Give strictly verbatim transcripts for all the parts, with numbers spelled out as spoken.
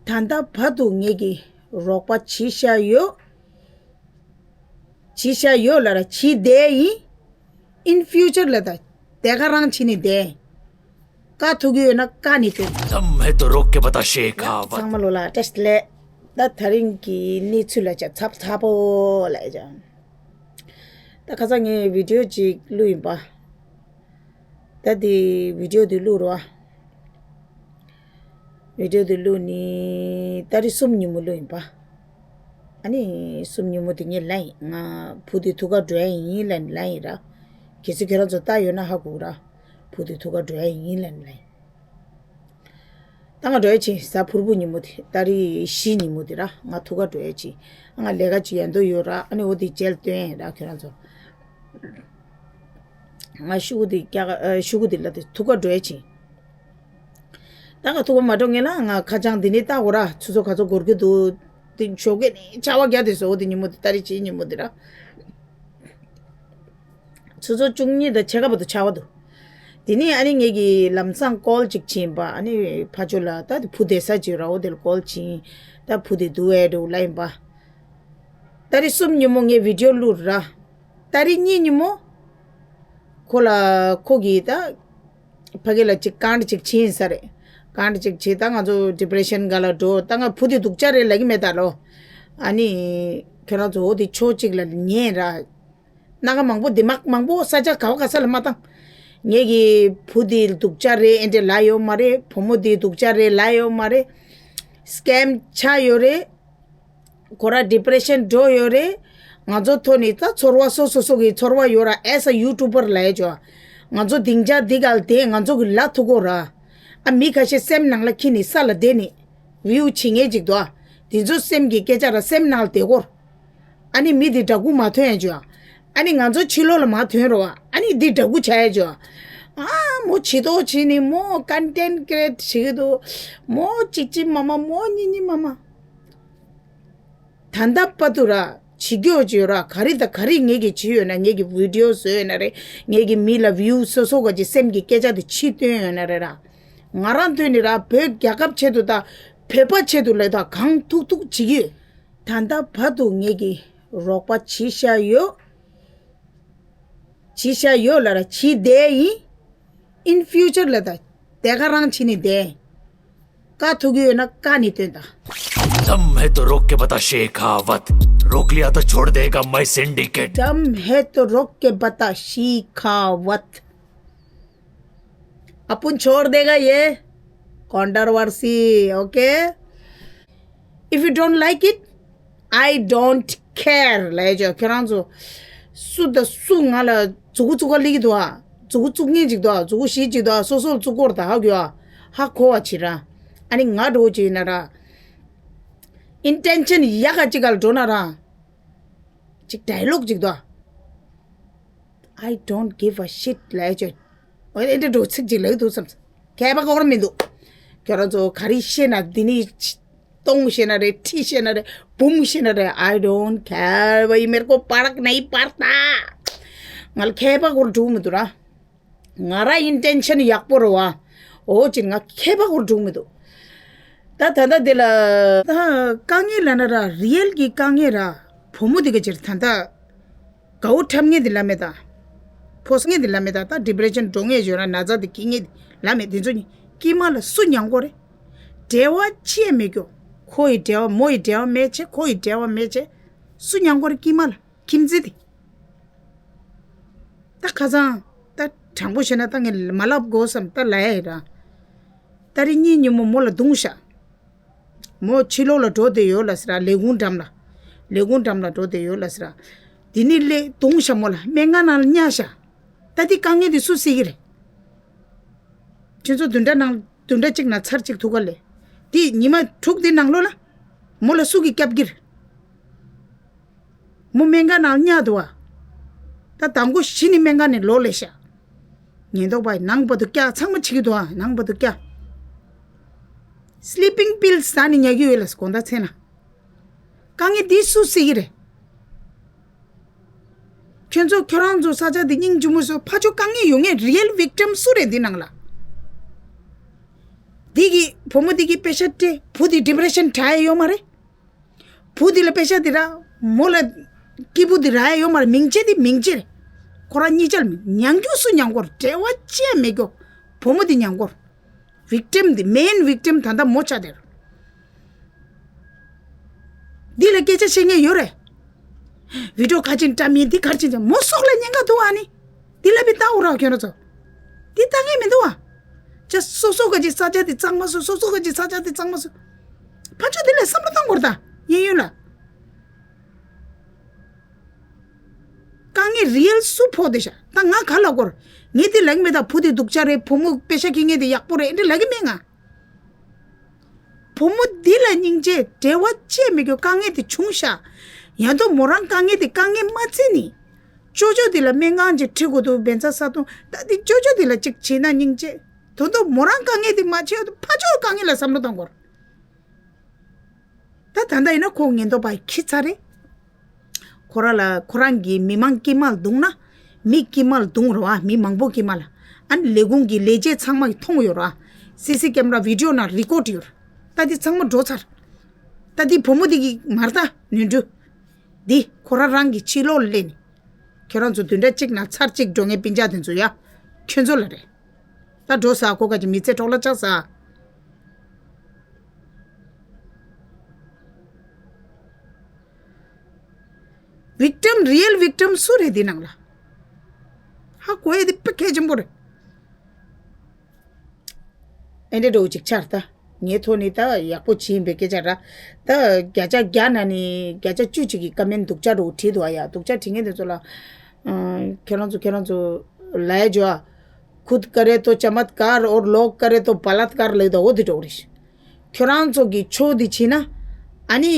ད་ལྟ་བར་དུ་ངེད་ཀྱིས་རོགས་པ་བྱེད་བཞག་ཡོད། བྱེད་བཞག་ཡོད་ལ་ར་བྱེད་བསྡད་ཡིན། In future ལ་ད་དེ་ག་རང་བྱེད་ནས་བསྡད། བཀའ་ཐུག་གི་ཡོད་ན་བཀའ་ནས་ཐོན། दम है तो रोक के बता शेखावत। ཚང་མ་ལོ་ལ་བཀྲ་ཤིས་བདེ་ལེགས། ད་ད་རིང་གི་གནས་ཚུལ་ལ་ཅག་ཚབ་ཚ་པོ་ལ་ཅག་ད་ཁ་སང་ངས་བི་ཌིའོ་ཅིག་བླུགས་ཡིན་པ། ད་དེ་བི་ཌིའོ་དེ་བླུགས་རོགས། བི་ཌིའོ་དེ་བླུགས་ནི་ཏ་རིག་གསུམ་ཉིན་མོ་བླུགས་ཡིན་པ། ཨ་ནི་གསུམ་ཉིན་མོ་དེ་ངས་ལབ་ཡིན། ང་བུ་དེ་ཐུག་ག་འགྲོ་ཡ་ཡིན་ལབ་ནས་ལབ་ཡིན་ར། གལ་སྲིད་ཁྱོད་རང་ཚོ་ལྟ་ཡོད་ན་ཧ་གོ་གི་ར། བུ་དེ་ཐུག་ག་འགྲོ་ཡ་ཡིན་ལབ་ནས་ལབ་ཡིན། ད་ང་འགྲོ་ཡ་ཕྱིན། གཟའ་ཕུར་བུ་ཉིན་མོ་དེ། ཏ་རིག་བཞི་ཉིན་མོ་དེ་ར། ང་ཐུག་ག་འགྲོ་ཡ་ཕྱིན། ང་ལས་ཀ་ཅིག་ཡོང་འདོད་ཡོད་ར། ཨ་ནི་འོ་དེ་མཇལ་སྟོན་ཡིན་ར་ཁྱོད་རང་ཚོ། ང་ཤུ་གུ་དེ་རྒྱག་ཨ། ཤུ་གུ་དེ་ལ་དེ་ཐུག་ག་འགྲོ་ཡ་ཕྱིན། ད་ང་ཐུག་ག་མ་འགྲོ་ངེས་ལ་ང་ཁ་བྱང་འདི་ནས་ལྟ་དགོས་ར། ཆུ་ཚོད་ག་ཚོད་འགོར་གི་འདུག་དེ་ཞོགས་ཀས་ནས་ཆར་པ་བརྒྱབ་དེ་སོ། འོ་དེ་ཉིན་མོ་དེ་ཏ་རིག་བཞི་ཉིན་མོ་དེ་ར། ཆུ་ཚོད་བཅུ་གཉིས་དང་ཕྱེད་ཀ་བར་དུ་ཆར་པ་འདུག་དེ་ནས་ཨ་ནི་ངེད་ཀྱིས་ལམ་སང་ཀོལ་ཅིག་བྱིན་པ། ཨ་ནི་ཕ་ཇོ་ལ་ད་བུ་བསྡད་ས་ཅིག་ར། འོ་དེ་ལ་ཀོལ་བྱིན། ད་བུ་དེ་འདུག་ཨེ་འགྲོ་ལབ་ཡིན་པ། ཏ་རིག་གསུམ་ཉིན་མོ་ངས་བི་ཌིའོ་བླུགས་ར། ཏ་རིག་གཉིས་ཉིན་མོ་ཁོ་ལ་ཁོ་གིས་ད་ཕ་གི་ལ་ཅིག་ཀཱན་ཊི་ཅིག་བྱིན་ས་རེད། ཀཱན་ཊི་ཅིག་བྱིན། ད་ང་ཚོ་ཌི་པི་རེ་ཤན་སྒང་ལ་འགྲོ། ད་ང་བུ་དེ་སྡུག་ཅག་རེད་ལབ་ཀྱི་མེད་ད་ལོ། ཨ་ནི་ཁྱོད་རང་ཚོ་འོ་དེ་ཕྱོགས་གཅིག་ལ་ཉན་ར། སྣ་ཁ་མང་པོ་དེ་མག་མང་པོ་ས་ཆ་ག་བ་ག་ས་ལ་མ་བཏང་། ངེད་ཀྱི་བུ་དེ་སྡུག་ཅག་རེད་ཨེ་འདྲ་ལབ་ཡོད་མ་རེད། བུ་མོ་དེ་སྡུག་ཅག་རེད་ལབ་ཡོད་མ་རེད། སི་ཀེམ་ཆགས་ཡོད་རེད། ཁོ་ར་ཌི་པི་རེ་ཤན་འགྲོ་ཡོད་རེད། ང་ཚོ་ཐོག་ནས་ད་ཚོར་བ་སོ་སོ་སོ་གི་ཚོར་བ་ཡོད་ར། ཨེ་ས་ཡུ་ཊུབ་པར་ལབ་ཡ་ཅོ། ང་ཚོ་སྡིངས་ཆ་འདི་ག་ལ་བསྡད། ང་ཚོ་གི་ལ་ཐུག་གོ་ར། ཨ་མི་ཁ་ཤས་སེམས་ནང་ལ་འཁྱེར་ནས་ས་ལ་བསྡད་ནས་བིའུ་བྱེད་མཁན་ཅིག་འདུག་ཨ། དེ་ཚོ་སེམས་ཀྱི་སྐད་ཆ་ར་སེམས་ནང་ལ་བསྡད་གོ། ཨ་ནི་མི་དེ་འདྲ་གུ་མ་ཐོན་ཡ་ཅོ། ཨ་ནི་ང་ཚོ་ཕྱི་ལོགས་ལ་མ་ཐོན་རོགས། ཨ་ནི་འདི་འདྲ་གུ་བྱ་ཡ་ཅོ། ཨ་མོ་བྱི་དོག་བྱེད་ནི་མོ་ཀོན་ཊེན་ཊི་ཀི་རི་ཨེ་ཊི་བྱེད་ཀྱི་འདུག་མོ་གཅིག་གཅིག་མ་མ་མོ་གཉིས་གཉིས་མ་མ། ད་ལྟ་བར་དུ་ར་བྱེད་རྒྱུ་ཅིག་ཡོད་ར། ག་རེ་དང་ག་རེ་ངེད་ཀྱིས་བྱེད་ཡོད་ན། ངེད་ཀྱིས་བི་ཌིའོ་བཟོས་ཡོད་ན་རེད། ངེད་ཀྱིས་མི་ལ་བིའུ་སོ་སོ་ག་ཅིག་སེམས་ཀྱི་སྐད་ཆ་དེ་ཕྱི་བཏོན་ཡོད་ན་རེད་ར། ང་རང་ཐོན་ནས་ར་བོད་རྒྱལ་ཁབ་ཆེད་དུ་དང་བོད་པ་ཆེད་དུ་ལས་དང་གང་ཐུབ་ཐུབ་བྱེད་ཀྱི་ཡོད། ད་ལྟ་བར་དུ་ངེད་ཀྱིས་རོགས་པ་བྱེད་བཞག་ཡོད། བྱེད་བཞག་ཡོད་ལ་ར་བྱེད་བསྡད་ཡིན། In future ལ་ད་དེ་ག་རང་བྱེད་ནས་བསྡད། བཀའ་ཐུག་གི་ཡོད་ན་བཀའ་ནས་ཐོན་ད། दम है तो रोक के बता शेखावत। रोक लिया तो छोड़ देगा मैं सिंडिकेट। दम है तो रोक के बता शेखावत। अपन छोड़ देगा ये controversy, okay? If you don't like it, I don't care ལབ་ཡ་ཅོ། ཁྱེད་རང་ཚོ་སུ་དང་སུ་ང་ལ་མཛུ་གུ་བཙུགས་ག་སླེབས་ཀྱི་འདུག་ཨ། མཛུ་གུ་བཙུགས་མཁན་ཅིག་འདུག་ཨ། མཛུ་གུ་བཞི་ཅིག་འདུག་ཨ། སོ་སོར་བཙུགས་སྐོར་ད་ཧ་གོ་ཨ། ཧ་གོ་བ་བྱེད་ར། ཨ་ནི་ང་འགྲོ་བྱེད་ན་ར། ཨིན་ཊེན་ཤན་ཡག་ག་ཅིག་ག་ལ་འགྲོ་ན་ར། ཅིག་ཌའི་ལོག་ཅིག་འདུག་ཨ། I don't give a shit ལབ་ཡ་ཅོ། འོ་ཨེ་འདྲ་འགྲོ་ཚིག་ཅིག་ལབ་འདུག་བསམ། ཁྱད་པར་གོར་མི་འདུག་ཁྱོད་རང་ཚོ་ག་རེ་བཤད་ན་འདི་ནི་སྟོང་བཤད་ན་རེད། ཁྲི་བཤད་ན་རེད། འབུམ་བཤད་ན་རེད། I don't care भाई, मेरे को फर्क नहीं पड़ता। ང་ལ་ཁྱད་པར་གོར་འགྲོ་མི་འདུག་ར། ང་ར་ཨིན་ཊེན་ཤན་ཡག་པོ་རེད་བ། འོ་ཅིག་ང་ཁྱད་པར་གོར་འགྲོ་མི་འདུག་ད་ད་ལྟ་འདི་ལ་ད་དཀའ་ངལ་ལབ་ན་ར་རི་ཡལ་གྱི་དཀའ་ངལ་ར། བུ་མོ་འདི་ག་ཅིག་ད་ལྟ་དགའ་བོ་འཁྲབ་མཁན་དེ་ལབ་མེད་ད། ཕོ་སངས་མཁན་དེ་ལབ་མེད་ད། ད་ཌི་པི་རེ་ཤན་འགྲོ་མཁན་ཡོད་ན་ན་ཚ་དེ་འཁྱེར་མཁན་དེ་ལབ་མེད། དེ་ཚོ་གཉིས་དཀྱིལ་མ་ལ་སུ་མྱངས་གོ་རེད། འབྲེལ་བ་ཅི་ཡང་མེད་ཀྱོ། ཁོ་ཡི་འབྲེལ་བ་མོ་ཡི་འབྲེལ་བ་མེད་ཆེ། ཁོ་ཡི་འབྲེལ་བ་མེད་ཆེ། སུ་མྱངས་གོ་རེད་དཀྱིལ་མ་ལ་ཁྱིམ་མཚེས་དེ། ད་ཁ་སང་ད་དྲང་པོ་བཤད་ན་ད་ངས་མ་ལབ་དགོས་བསམ་ད་ལབ་ཡ་ཡིན་ར། ཏ་རིག་གཉིས་ཉིན་མོ་མོ་ལ་བརྡུངས་ཤག་མོ་ཕྱི་ལོགས་ལ་འགྲོ་བསྡད་ཡོད་ལབ་ཟེར་ར། ལས་ཁུངས་འགྲམ་ལ། ལས་ཁུངས་འགྲམ་ལ་འགྲོ་བསྡད་ཡོད་ལབ་ཟེར་ར། དེ་ནས་སླེབས་བརྡུངས་ཤག་མོ་ལ་སྨན་ཁང་ནང་ལ་བསྙལ་ཤག་ད་དེ་དཀའ་ངལ་དེ་སུས་སེལ་གྱི་རེད། ཁྱོད་ཚོ་བདུན་ཕྲག་ནང་བདུན་ཕྲག་གཅིག་ནང་ཚར་གཅིག་ཐུག་ག་ལས། དེ་ཉི་མ་དྲུག་དེ་ནང་ལོགས་ལ་མོ་ལ་སུ་གིས་སྐྱབས་ཀྱི་རེད། མོ་སྨན་ཁང་ནང་བསྙལ་འདུག་བ། ད་དང་པོ་གཞི་ནས་སྨན་ཁང་ནས་ལོག་སླེབས་ཤག་ཉེན་རྟོག་པ་ནང་བར་དུ་བསྐྱལ། ཚང་མ་བྱེད་ཀྱི་འདུག་ཨ། ནང་བར་དུ་བསྐྱལ། སི་ལི་པིང་པིལ་ཟ་ནས་ཉལ་གྱི་ཡོད་ལ་དགོང་དག་མཚན་ལ། དཀའ་ངལ་འདི་སུས་སེལ་གྱི་རེད། ཁྱོད་ཚོ་ཁྱོད་རང་ཚོ་ས་ཆ་འདི་སྙིང་རྗེ་མོ་བཟོ། ཕར་ཕྱོགས་དཀའ་ངལ་ཡོད་མཁན་རི་ཡལ་ཝིག་ཊིམ་སུ་རེད་འདི་ནང་ལ། འདི་གི་བུ་མོ་འདི་གི་པེ་ཤ་སྤྲད། བུ་འདི་ཌི་པི་རེ་ཤན་དྲག་ཡ་ཡོད་མ་རེད། བུ་འདི་ལ་པེ་ཤ་འདི་རག་མོ་ལ་སྐྱིད་པོ་འདི་རག་ཡ་ཡོད་མ་རེད། མིང་ཆད་འདི་མིང་ཆད་རེད། ཁོ་རང་གཉིས་ཆ་ལ་མིང་མྱང་རྒྱུ་སུ་མྱང་གོ་རེད། འབྲེལ་བ་ཅི་ཡང་མེད་རྒྱུ། བུ་མོ་འདི་མྱང་གོ་རེད། ཝིག་ཊིམ་འདི་མེན་ཝིག་ཊིམ་ད་ལྟ་མོ་ཆགས་བསྡད་རེད། འདི་ལ་སྐད་ཆ་བཤད་མཁན་ཡོད་རེད། བི་ཌིའོ་ག་ཅིག་བཀྲམ་ཡིན། འདི་ག་ཅིག་བྱ། མོ་སྲོག་ལ་ཉེན་ཁ་འདུག་ཨ་ནི། འདི་ལ་བི་ལྟ་འོ་ར་ཁྱོད་རང་ཚོ། འདི་ལྟ་མཁན་མི་འདུག་ཨ། ཅ་སོ་སོ་ག་ཅིག་ས་ཆ་འདི་གཙང་མ་བཟོ། སོ་སོ་ག་ཅིག་ས་ཆ་འདི་གཙང་མ་བཟོ། ཕར་ཕྱོགས་འདི་ལ་བསམ་བློ་གཏོང་དགོས་རེད་ད། གཡས་གཡོན་ལ། དཀའ་ངལ་རི་ཡལ་སུ་ཕོག་བསྡད་ཤག་ད་ང་ག་ལབ་དགོས་རེད། ངས་འདི་ལབ་ཀྱི་མེད་ད། བུ་འདི་སྡུག་ཅག་རེད། བུ་མོ་པེ་ཤ་འཁྱེར་མཁན་འདི་ཡག་པོ་རེད། འདི་ལབ་ཀྱི་མེད་ང་། བུ་མོ་འདི་ལ་སྙིང་རྗེ་འབྲེལ་བ་ཅི་ཡང་མེད་རྒྱུ། དཀའ་ངལ་དེ་བྱུང་ཤག་ཡང་དུ་མོ་རང་དཀའ་ངལ་དེ་དཀའ་ངལ་མ་བརྩི་ནི། ཅོ་ཅོ་དེ་ལ་སྨན་ཁང་ཅིག་ཁྲིད་དགོས་འདུག་བན་ཚ་ས་དུང་། ད་དེ་ཅོ་ཅོ་དེ་ལ་ཅིག་བྱེད་ན་སྙིང་རྗེ། དོན་དུ་མོ་རང་དཀའ་ངལ་དེ་མ་བྱེད་དུ་ཕ་ཅོ་དཀའ་ངལ་ལ་བསམ་བློ་གཏོང་དགོས། ད་ད་ལྟ་ཡིན་ན་ཁོ་ཉེན་རྟོག་པ་ཁྱི་ཚ་རེད། ཁོ་རང་ལ་ཁོ་རང་གི་མི་མང་དཀྱིལ་མ་ལ་བརྡུངས་ན། མི་དཀྱིལ་མ་ལ་བརྡུངས་རོ་ཨ། མི་མང་པོ་དཀྱིལ་མ་ལ། ཨ་ནི་ལས་ཁུངས་ཀྱི་ལས་བྱེད་ཚང་མ་གིས་མཐོང་ཡོད་རོ་ཨ། སི་སི་ཀེམ་ར་བི་ཌིའོ་ནང་རི་ཀོཌ་ཡོད་ར། ད་འདི་ཚང་མ་འགྲོ་ཚར། ད་འདི་བུ་མོ་འདི་གི་མར་ད་ནོར་འཁྲུལ། འདི་ཁོ་རང་རང་གི་ཕྱི་ལོགས་ལ་སླེབས་ནས། ཁྱོད་རང་ཚོ་བདུན་ཕྲག་གཅིག་ནང་ཚར་གཅིག་འགྲོ་མཁན་སྤུན་ཀྱག་དེ་ཚོ་ཡ། ཁྱོད་ཚོ་ལ་རེད། ད་འགྲོ་ས་ཁོ་ག་ཅིག་མི་ཚེ་འཕྲོ་བརླག་ཆགས་ས། ཝིག་ཊིམ། རི་ཡལ་ཝིག་ཊིམ་སུ་རེད་འདི་ནང་ལ། ཧ་གོ་ཡ་འདི་དཔེ་གལ་ཆེན་པོ་རེད། ཨེ་འདྲ་འགྲོ་ཅིག་ཆར་ད། ངའི་ཐོག་ནས་ད་ཡག་པོ་བྱེད་ཡིན་པའི་སྐད་ཆ་ར། ད་བརྒྱ་ཆ་བརྒྱ་ནང་ནས་བརྒྱ་ཆ་བཅུ་ཅིག་གིས་ཀ་མེན་སྡུག་ཅག་འགྲོ་བྲིས་འདུག་ཨ་ཡ། སྡུག་ཅག་བྲིས་མཁན་དེ་ཚོ་ལ། ཁྱེད་རང་ཚོ་ཁྱེད་རང་ཚོ་ལ་ཡ་ཇོ་ཨ། खुद करे तो चमत्कार और लोग करे तो बलात्कार ལབ་ད། འོ་དེ་འདྲ་རེད། ཁྱོད་རང་ཚོ་གི་ཆོས་འདི་བྱེད་ན། ཨ་ནི་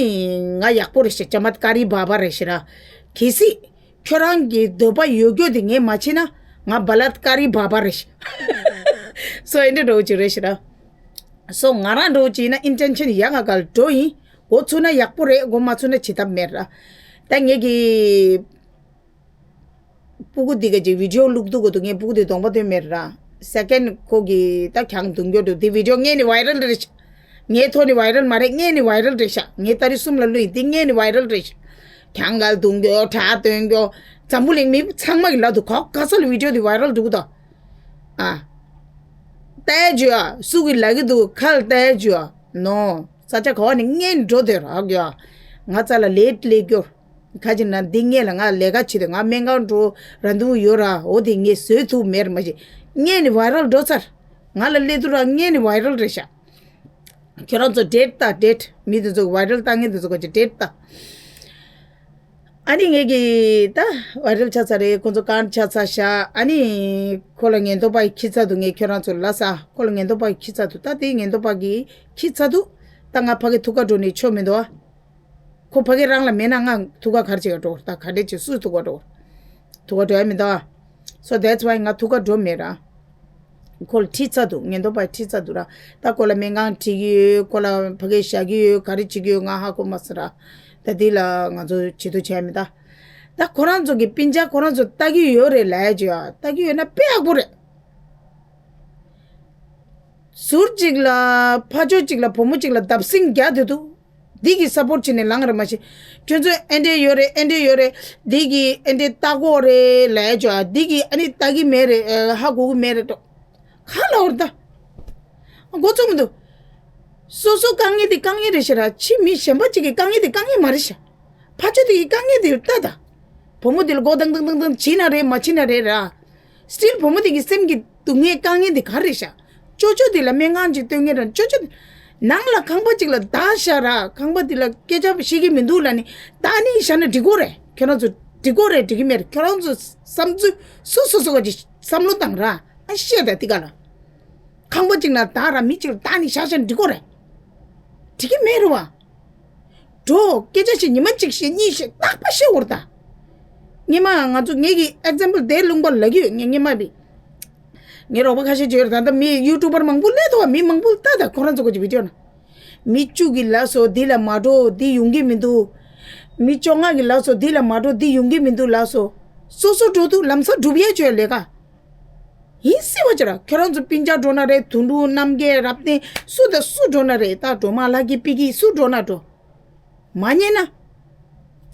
ང་ཡག་པོ་རེད་ཤག་ཅ་མ་ཏ་ཀ་རི་བྷ་བྷ་རེད་ཤག་ར། གལ་སྲིད་ཁྱོད་རང་གི་འདོད་པ་ཡོད་རྒྱུ་དེ་ངས་མ་བྱེད་ན། ང་བ་ལ་ཏ་ཀ་རི་བྷ་བྷ་རེད་ཤག་སོ་ཨེ་འདྲ་འགྲོ་གི་རེད་ཤག་ར། སོ་ང་རང་འགྲོ་གི་ཡིན་ན་ཨིན་ཊེན་ཤན་ཡག་ག་ག་ལ་འགྲོ་ཡིན། འགོ་ཚུགས་ན་ཡག་པོ་རེད། འགོ་མ་ཚུགས་ན་བྱེད་ཐབས་མེད་ར། ད་ངེད་ཀྱི་སྤུ་གུ་འདི་ག་ཅིག་བི་ཌིའོ་བླུག་འདུག་གོ་འདུག་ངས་སྤུ་གུ་འདི་གདོང་པ་སྟོན་མེད་ར། སེ་ཀེན་ཁོ་གི་ད་གྱང་བརྡུང་རྒྱུ་འདུག་འདི་བི་ཌིའོ་ངས་ནི་ཝའི་རལ་རེད་ཤག་ངའི་ཐོག་ནི་ཝའི་རལ་མ་རེད། ངས་ནི་ཝའི་རལ་རེད་ཤག་ངས་ཏ་རིག་གསུམ་ལ་བླུགས་ཡིན། འདི་ངས་ནི་ཝའི་རལ་རེད་ཤག་གྱང་ག་ལ་བརྡུང་རྒྱུ། དྲ་སྟོན་རྒྱུ། འཛམ་བུ་གླིང་མི་ཚང་མ་གི་ལ་འདུག་ཁོ་ག་ས་ལ་བི་ཌིའོ་འདི་ཝའི་རལ་འདུག་གོ་ད། ཨ། ལྟ་ཡ་ཇུ་ཨ། སུ་གི་ལ་གི་འདུག་ཁ་ལ་ལྟ་ཡ་ཇུ་ཨ། ནོ། ས་ཆ་ག་བ་ནི་ངས་ནི་འགྲོ་དེ་ར་གི་ཨ། ང་རྩ་ལ་ལེ་ཊི་ལེ་སྐྱོར། ཁ་ཅིག་ན་འདི་ངས་ལ་ང་ལས་ཀ་བྱེད་དེ་ང་སྨན་ཁང་འགྲོ་རན་དུ་ཡོད་ར། འོ་དེ་ངས་བཟོས་ཐུབ་མེད་ར་མ་གཞི། ངས་ནི་ཝའི་རལ་འགྲོ་ཚར། ང་ལ་སླེབས་དུས་ར་ངས་ནི་ཝའི་རལ་རེད་ཤག་ཁྱོད་རང་ཚོ་ཌེ་ཊི་ལྟ་ཌེ་ཊི། མི་དེ་ཚོ་ཝའི་རལ་ལྟ་མཁན་དེ་ཚོ་ག་ཅིག་ཌེ་ཊི་ལྟ། ཨ་ནི་ངས་ཀྱི་ད་ཝའི་རལ་ཆགས་ཚར་རེད། ཁོང་ཚོ་ཀན་ཆགས་ཚར་ཤག་ཨ་ནི་ཁོ་ལ་ཉེན་རྟོག་པ་ཡིས་ཁྱི་ཚ་འདུག་ངས་ཁྱོད་རང་ཚོ་ལ་ཟ། ཁོ་ལ་ཉེན་རྟོག་པ་ཡིས་ཁྱི་ཚ་འདུག་ད་དེ་ཉེན་རྟོག་པ་གིས་ཁྱི་ཚ་འདུག་ད་ང་ཕ་གི་ཐུག་ག་འགྲོ་ནས་ཆོ་མི་འདུག་ཨ། ཁོ་ཕ་གི་རང་ལ་མེད་ན་ང་ཐུག་ག་ག་རེ་བྱེད་ག་འགྲོ། ད་ག་འདྲས་བྱེད་སུ་ཐུག་ག་འགྲོ། ཐུག་ག་འགྲོ་ཡ་མི་འདུག་ཨ། So that's why ང་ཐུག་ག་འགྲོ་མེད་ར། ཁོ་ལ་ཁྲིད་ཚར་འདུག་ཉེན་རྟོག་པ་ཁྲིད་ཚར་འདུག་ར། ད་ཁོ་ལ་སྨན་ཁང་ཁྲིད་ཀྱི་ཡོད། ཁོ་ལ་ཕ་གིར་བཞག་གི་ཡོད། ག་རེ་བྱེད་ཀྱི་ཡོད་ང་ཧ་གོ་མ་སོང་ར། ད་འདི་ལ་ང་ཚོ་བྱེད་དུ་བྱས་མི་ད། ད་ཁོ་རང་ཚོ་གི་སྤུན་ཀྱག་ཁོ་རང་ཚོ་ལྟ་གི་ཡོད་རེད་ལབ་ཡ་ཅིག་ཡོད། ལྟ་གི་ཡོད་ན་དཔེ་ཡག་པོ་རེད། ཟུར་གཅིག་ལ་ཕ་ཕྱོགས་གཅིག་ལ་བུ་མོ་གཅིག་ལ་བརྡབ་གསིག་རྒྱག་བསྡད་འདུག་འདི་གི་སཔོརྚ་བྱས་ནས་ལངས་རེད་མ་གཞི། ཁྱོད་ཚོས་ཨེ་འདྲས་ཡོད་རེད། ཨེ་འདྲས་ཡོད་རེད། འདི་གི་ཨེ་འདྲས་ལྟ་གོ་རེད་ལབ་ཡ་ཅོ་ཨ། འདི་གི་ཨ་ནི་ལྟ་གི་མེད་རེད། ཨ། ཧ་གོ་གི་མེད་རེད་འགྲོ། ག་ལ་འོར་ད། འགོ་ཚུགས་མི་འདུག་སོ་སོ་དཀའ་ངལ་དེ་དཀའ་ངལ་རེད་ཤག་ར། ཕྱི་མི་གཞན་པ་གཅིག་གི་དཀའ་ངལ་དེ་དཀའ་ངལ་མ་རེད་ཤག་ཕ་ཆོས་དེ་གི་དཀའ་ངལ་དེ་ལྟ་ད། བུ་མོ་དེ་ལ་སྒོ་ཏང་ཏང་ཏང་ཏང་བྱིན་ན་རེད་མ་བྱིན་ན་རེད་ར། སི་ཊིལ་བུ་མོ་དེ་གི་སེམས་ཀྱི་སྡུག་བསྔལ་དཀའ་ངལ་དེ་ག་རེ་རེད་ཤག་ཅོ་ཅོ་དེ་ལ་སྨན་ཁང་ཅིག་སྟོན་མཁན་ར། ཅོ་ཅོ་དེ་ནང་ལ་ཁང་པ་ཅིག་ལ་བདག་ཤག་ར། ཁང་པ་དེ་ལ་སྐད་ཆ་བཤད་ཀྱི་མི་འདུག་ལབ་ནི་བདག་ནི་བཞག་ན་འགྲིག་གོ་རེད། ཁྱོད་རང་ཚོ་འགྲིག་གོ་རེད་འགྲིག་གི་མེད་རེད། ཁྱོད་རང་ཚོ་བསམ་ཚུལ་སོ་སོ་སོ་ག་ཅིག་བསམ་བློ་བཏང་ར། ཨ་བཤད་ད་དེ་ག་ལ། ཁང་པ་གཅིག་ན་བདག་ར་མི་གཅིག་ལ་བདག་ནི་བཞག་བཞག་འགྲིག་གོ་རེད། འགྲིག་གི་མེད་རེད་བ། འགྲོ་སྐད་ཆ་བཤད་ཉི་མ་གཅིག་བཤད་གཉིས་བཤད་རྟག་པ་བཤད་འོར་ད། ཉི་མ་ང་ཚོ་ངེད་ཀྱི་ཨེག་ཛམ་པལ་དེ་ལུང་པ་ལ་གི་ཡོད། ངས་ཉི་མ་བི་ངའི་རོགས་པ་ཁ་ཤས་བྱོས་རེད། ད་ལྟ་མི་ཡུ་ཊུབ་པར་མང་པོ་སླེབས་ཐུབ་བ། མི་མང་པོ་ལྟ་ད་ཁོ་རང་ཚོ་ག་ཅིག་བི་ཌིའོ་ན། མི་བཅུ་གི་ལ་སོ་འདི་ལ་མ་འགྲོ་འདི་ཡོང་གི་མི་འདུག་མི་བཅོ་ལྔ་གི་ལ་སོ་འདི་ལ་མ་འགྲོ་འདི་ཡོང་གི་མི་འདུག་ལ་སོ། སོ་སོ་འགྲོ་འདུག་ལམ་སང་སྒྲུབ་ཡས་བྱོས་ལས་ཀ། ཡིན་སྲིད་པ་ཅིག་ར། ཁྱོད་རང་ཚོ་སྤུན་ཀྱག་འགྲོ་ན་རེད། དོན་གྲུབ་རྣམ་རྒྱལ་རབ་བརྟན་སུ་དང་སུ་འགྲོ་ན་རེད། ད་སྒྲོལ་མ་ལྷ་སྐྱིད་པི་ཀི་སུ་འགྲོ་ན་འགྲོ། མ་ཉན་ན།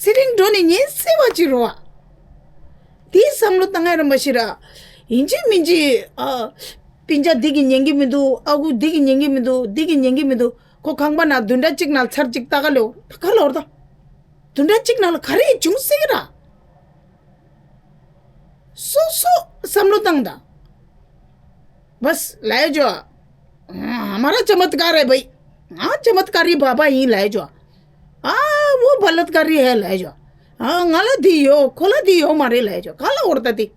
ཚེ་རིང་འགྲོ་ནས་ཉན་སྲིད་པ་ཅིག་རེད་བ། དེའི་བསམ་བློ་བཏང་ཡ་རེད་མ་གཞི་ར། ཡིན་གཅིག་མིན་གཅིག་ཨ། སྤུན་ཀྱག་འདི་གིས་ཉན་གི་མི་འདུག་ཨ་ཁུ་འདི་གིས་ཉན་གི་མི་འདུག་འདི་གིས་ཉན་གི་མི་འདུག་ཁོ་ཁང་པ་ནང་བདུན་ཕྲག་གཅིག་ནང་ཚར་གཅིག་ལྟ་ག་ལེའོ། ད་ག་ལོར་ད། བདུན་ཕྲག་གཅིག་ནང་ལ་ག་རེ་བྱུང་སྲིད་གི་ར། སོ་སོ་བསམ་བློ་བཏང་དང་། बस लाया जो हमारा चमत्कार है भाई। हाँ चमत्कारी बाबा ही लाया जो। हाँ वो बलात्कारी है लाया जो। हाँ ང་ལ་འདི་ཡོད་ཁོ་ལ་འདི་ཡོད་མ་རེད་ལབ་ཡ་ཅོ། ག་ལ་འོར་ད་འདི།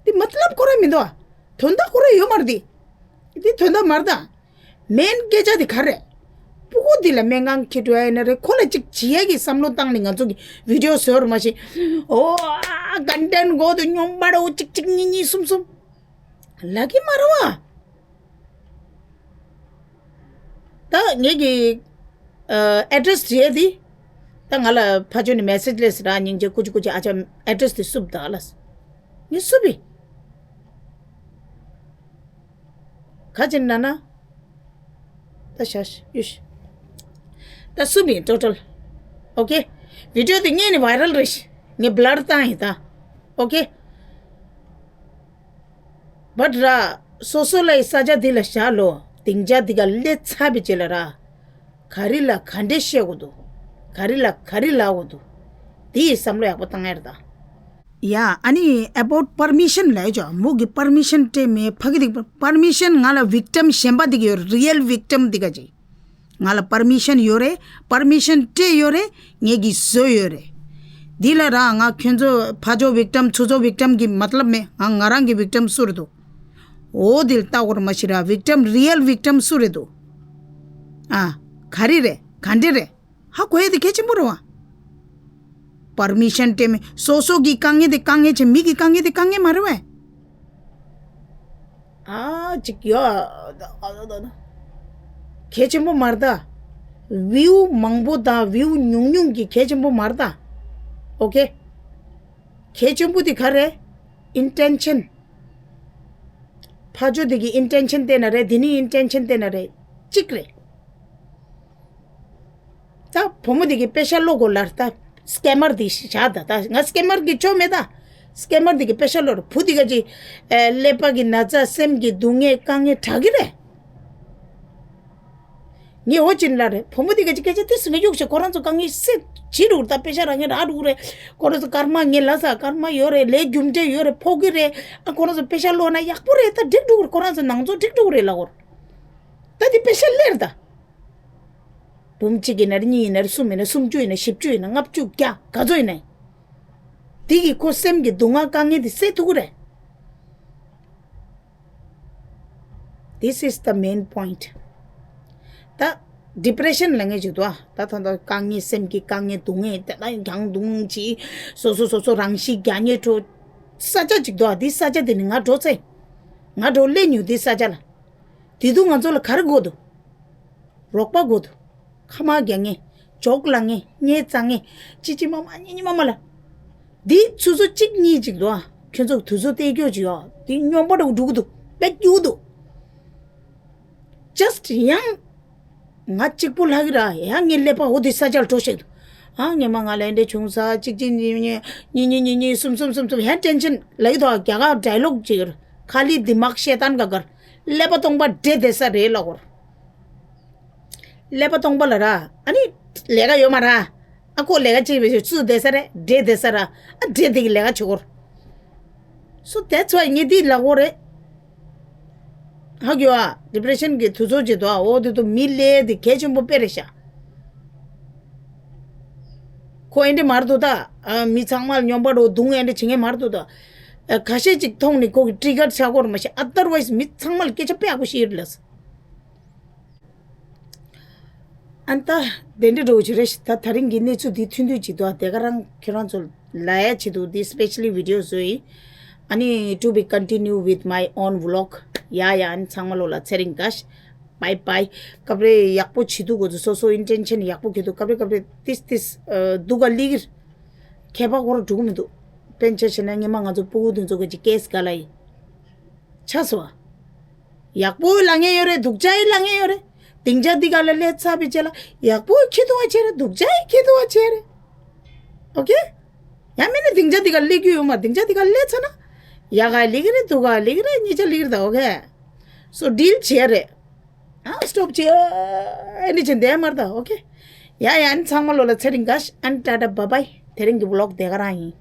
འདི་མ་ཏི་ལབ་ཁོ་ར་མི་འདུག་ཨ། དོན་དག་ཁོ་ར་ཡོད་མ་རེད་འདི། འདི་དོན་དག་མ་རེད་ད། མེན་སྐད་ཆ་འདི་ག་རེད། སྤུ་གུ་འདི་ལ་སྨན་ཁང་ཁྱེར་འགྲོ་ཡ་ཡིན་ན་རེད། ཁོ་ལ་ཅིག་བྱེད་ཡ་གི་བསམ་བློ་བཏང་ནས་ང་ཚོ་གི་བི་ཌི་ཡོ་བཟོས་ར་མ་ཤེས། ཨོ་ཨ་ཀོན་ཊེན་ཊི་དགོས་འདུག་སྨྱོན་པ་འདྲ་བོ་གཅིག་གཅིག་གཉིས་གཉིས་གསུམ་གསུམ། ལབ་ཀྱི་མ་རེད་བ། ད་ངེད་ཀྱི་ཨ་ཨེ་ཌི་རེ་སི་བྲིས་ཡས་དེ། ད་ང་ལ་ཕར་ཕྱོགས་ནས་མེ་སེ་ཇི་སླེབས་སོང་ར། སྙིང་རྗེ། ཀུ་ཅི་ཀུ་ཅི། ཨ་ཅག་ཨེ་ཌི་རེ་སི་དེ་བསུབ་ད་ལབ། ངས་བསུབ་པས། ག་ཅི་ན་ན། ད་ཤ་ཤ་ཡུ་ཤ། ད་བསུབ་པས་ཊོ་ཊལ། ཨོ་ཀེ། བི་ཌི་ཡོ་དེ་སྔོན་ནས་བའི་རལ་རེད་ཤག་ངས་བྷི་ལར་བཏང་ཡིན་ད། ཨོ་ཀེ། བཊ་ར། སོ་སོ་ལ་ཡི་ས་ཆ་འདི་ལ་བཞག་ལོ། སྡིངས་ཆ་འདི་ག་སླེབས་ཚར་བའི་རྗེས་ལ་ར། ག་རེ་ལ་ག་འདྲས་བཤད་དགོས་འདུག་ག་རེ་ལ་ག་རེ་ལབ་དགོས་འདུག་དེ་ཡི་བསམ་བློ་ཡག་པོ་བཏང་ཡ་རེད་ད། ཡ་ཨ་ནི་about permission ལབ་ཡ་ཅོ། མོ་གི་པར་མི་ཤན་སྤྲད་མེད། ཕ་གི་དེ་པར་མི་ཤན་ང་ལ་བིག་ཊམ་གཞན་པ་དེ་ག་ཡོད་རེད། རི་ཡལ་བིག་ཊམ་དེ་ག་ཅིག་ང་ལ་པར་མི་ཤན་ཡོད་རེད། པར་མི་ཤན་སྤྲད་ཡོད་རེད། ངེད་ཀྱིས་བཟོས་ཡོད་རེད། འདི་ལ་ར་ང་ཁྱོད་ཚོ་ཕར་ཕྱོགས་བིག་ཊམ་ཚུར་ཕྱོགས་བིག་ཊམ་གི་མ་ཏི་ལབ་མེད། ང་ང་རང་གི་བིག་ཊམ་སུ་རེད་འདུག་འོ་འདི་ལ་ལྟ་དགོས་རེད་མ་གཞི་ར། བིག་ཊམ་རི་ཡལ་བིག་ཊམ་སུ་རེད་འདུག་ཨ་ག་རེ་རེད་ག་འདྲ་རེད། ཧ་གོ་ཡ་དེ་གལ་ཆེན་པོ་རེད་བ། པར་མི་ཤན་སྤྲད་མེད། སོ་སོ་གི་དཀའ་ངལ་དེ་དཀའ་ངལ་བྱས། མི་གི་དཀའ་ངལ་དེ་དཀའ་ངལ་མ་རེད་བས། ཨ་ཅིག་ཡོད། གལ་ཆེན་པོ་མ་རེད་ད། བིའུ་མང་པོ་དང་བིའུ་ཉུང་ཉུང་གི་གལ་ཆེན་པོ་མ་རེད་ད། ཨོ་ཀེ། གལ་ཆེན་པོ་དེ་ག་རེད། ཨིན་ཊེན་ཤན། ཕར་ཕྱོགས་དེ་གི་ཨིན་ཊེན་ཤན་བལྟས་ན་རེད། དེ་ནི་ཨིན་ཊེན་ཤན་བལྟས་ན་རེད། གཅིག་རེད། ད་བུ་མོ་དེ་གི་པེ་ཤ་བླུག་དགོས་ལབ་རེད་ད། སི་ཀེ་མར་དེ་བཞག་ད། ད་ང་སི་ཀེ་མར་གི་ཆོ་མེད་ད། སི་ཀེ་མར་དེ་གི་པེ་ཤ་བླུག་རེད། བུ་དེ་ག་ཅིག་ཨེ་ཀླད་པ་གི་ན་ཚ། སེམས་ཀྱི་སྡུག་བསྔལ་དཀའ་ངལ་དྲག་གི་རེད། ངས་འོ་ཅིག་ལབ་རེད། བུ་མོ་དེ་ག་ཅིག་སྐད་ཆ་དེ་སུ་ངས་གཡུག་བྱས། ཁོ་རང་ཚོ་དཀའ་ངལ་སེལ་བྱེད་འགྲོ་གི་རེད་ད། པེ་ཤ་རག་མཁན་རག་འགྲོ་གི་རེད། ཁོ་རང་ཚོ་སྐར་མ་ངས་ལབ་ས་སྐར་མ་ཡོད་རེད། ལས་རྒྱུ་འབྲས་ཡོད་རེད། ཕོག་གི་རེད། ཨ་ཁོ་རང་ཚོ་པེ་ཤ་བླུག་ན་ཡག་པོ་རེད། ད་འགྲིག་འགྲོ་གི་རེད། ཁོ་རང་ཚོ་ནང་ཚོ་འགྲིག་འགྲོ་གི་རེད་ལབ་གོ། ད་དེ་པེ་ཤ་སླེབས་རེད་ད། འབུམ་གཅིག་ཡིན་ན་རེད། གཉིས་ཡིན་ན་རེད། གསུམ་ཡིན་ན། སུམ་ཅུ་ཡིན་ན། བཞི་བཅུ་ཡིན་ན། ལྔ་བཅུ་བརྒྱ་ག་ཚོད་ཡིན་ན། དེ་གིས་ཁོ་སེམས་ཀྱི་སྡུག་བསྔལ་དཀའ་ངལ་དེ་སེལ་ཐུབ་ཀྱི་རེད། This is the main point. ད་ཌི་པི་རེ་ཤན་ལབ་མཁན་ཅིག་འདུག་ཨ། ད་ད་ད་དཀའ་ངལ། སེམས་ཀྱི་དཀའ་ངལ་སྡུག་བསྔལ་དེ་ད་གང་འདུག་ཅིག་སོ་སོ་སོ་སོ་རང་ཤི་རྒྱག་མཁན་འགྲོ་ས་ཆ་ཅིག་འདུག་ཨ། དེ་ས་ཆ་དེ་ནས་ང་འགྲོ་ཚེ། ང་འགྲོ་སླེབས་མྱོང་དེ་ས་ཆ་ལ། དེ་དུས་ང་ཚོ་ལ་ག་རེ་དགོས་འདུག་རོགས་པ་དགོས་འདུག་ཁ་མ་རྒྱག་མཁན། ཇོག་ལབ་མཁན། སྙད་བཙག་མཁན། ཅི་ཅི་མ་མ་ཉི་ཉི་མ་མ་ལ། འདི་ཆུ་ཚོད་གཅིག་གཉིས་ཅིག་འདུག་ཨ། ཁྱོད་ཚོ་དུས་ཚོད་སྟེར་རྒྱུ་ཅིག་ཡོད། འདི་སྨྱོན་པ་འདྲ་བོ་འགྲོ་གི་འདུག་དཔེ་སྐྱིད་པོ་འདུག Just ཡང་ང་གཅིག་པུ་ལྷག་གི་ར། ཡང་ངའི་ཀླད་པ་འོ་དེ་ས་ཆར་འགྲོ་ཤེས་འདུག་ཨ་ངས་མ་ང་ལ་འདྲ་བྱུང་ས། གཅིག་གཅིག་གཉིས་གཉིས་གཉིས་གཉིས་གཉིས་གསུམ་གསུམ་གསུམ་གསུམ་ཡང་ཊེན་ཤན་ལབ་ཀྱི་འདུག་རྒྱ་གར་ཌའི་ལོག་ཅིག་ཡོད་རེད། ཁ་ལི་དི་མག་ཤེ་ཏན་ག་གར། ཀླད་པ་སྟོང་པ་བསྡད་བསྡད་ས་རེད་ལབ་གོ། ཀླད་པ་སྟོང་པ་ལ་ར། ཨ་ནི་ལས་ཀ་ཡོད་མ་ར། ཨ་ཁོ་ལས་ཀ་བྱེད་པའི་སུ་བསྡད་ས་རེད། བསྡད་བསྡད་ས་ར། ཨ་བསྡད་དེ་གི་ལས་ཀ་བྱེད་གོ། So that's why ངས་འདི་ལབ་གོ་རེད། ཧ་གོ་ཨ། ཌི་པི་རེ་ཤན་གྱི་དུས་ཚོད་ཅིག་འདུག་ཨ། འོ་དེ་དུས་མི་ལས་དེ་གལ་ཆེན་པོ་དཔེ་རེད་ཤག་ཁོ་ཨེ་འདྲ་མ་རེད་འདུག་ད། ཨ་མི་ཚང་མ་ལ་སྨྱོན་པ་འདྲ་བོ་རྡུང་ཨེ་འདྲ་བྱེད་མཁན་མ་རེད་འདུག་ད། ཨ་ཁ་ཤས་ཅིག་མཐོང་ནས་ཁོ་གི་ཊི་རི་གར་ཆགས་གོ་རེད་མ་གཞི། Otherwise མི་ཚང་མ་ལ་སྐད་ཆ་དཔེ་ཡག་པོ་བཤད་ཡོད་རེད་ལགས། ཨ་ནི་ད་དེ་འདྲ་འདྲ་བོ་ཅིག་རེད་ཤག་ད་དེ་རིང་གི་གནས་ཚུལ་འདི་ཐུང་ཐུང་ཅིག་འདུག་ཨ། དེ་ག་རང་ཁྱེད་རང་ཚོ་ལ་ཡ་ཆེད་དུ་འདི་སི་པེ་ཤ་ལི་བི་ཌི་ཡོ་བཟོས་ཡིན། ཨ་ནི་to be continue with my own vlog. ཡ་ཡ། ཨ་ནི་ཚང་མ་ལོ་ལ་ཚེ་རིང་དགའ་ཤ། Bye bye. སྐབས་རེ་ཡག་པོ་བྱེད་འདུག་གོ་ཚོད། སོ་སོ་ཨིན་ཊེན་ཤན་ཡག་པོ་གྱོན་འདུག་སྐབས་རེ་སྐབས་རེ་ཏིས་ཏིས་ཨ་སྡུག་ག་ལི་གིར་ཁྱད་པར་ཁོ་ར་འགྲོ་གི་མི་འདུག་དཔེར་ན་ཆ་བཞག་ན་སྔོན་མ་ང་ཚོ་སྤུ་གུ་དེ་ཚོ་གི་ཅིག་ཀེ་སི་ག་ལ་ཡིན། ཆགས་སོང་བ། ཡག་པོ་ལ་ངེས་ཡོད་རེད། སྡུག་ཅག་ལ་ངེས་ཡོད་རེད། སྡིངས་ཆ་འདི་ག་ལ་སླེབས་ཚར་བའི་རྗེས་ལ་ཡག་པོ་ཁྱི་ཐུ་བ་བྱས་རེད། སྡུག་ཅག་ཁྱི་ཐུ་བ་བྱས་རེད། ཨོ་ཁེ། ཡང་མིན་ན་སྡིངས་ཆ་འདི་ག་སླེབས་རྒྱུ་ཡོད་མ། སྡིངས་ཆ་འདི་ག་སླེབས་ཚར་ན་ཡག་ག་ལིག་རེད། སྡུག་ག་ལིག་རེད། གཉིས་ཆ་ལིག་རེད་ད། ཨོ་ཁེ། སོ་ཌིལ་བྱས་རེད། ཨ་སི་ཊོབ་བྱས། ཨ་ནི་བྱས་འདས་མར་ད། ཨོ་ཁེ། ཡ་ཡ། ཨ་ནི་ཚང་མ་ལོ་ལ་ཚེ་རིང་དགའ་ཤ། ཨ་ནི་ཊ་ཊ་བྷའི་བྷའི། དེ་རིང་གི་བི་ལོག་དེ་ག་རང་ཡིན།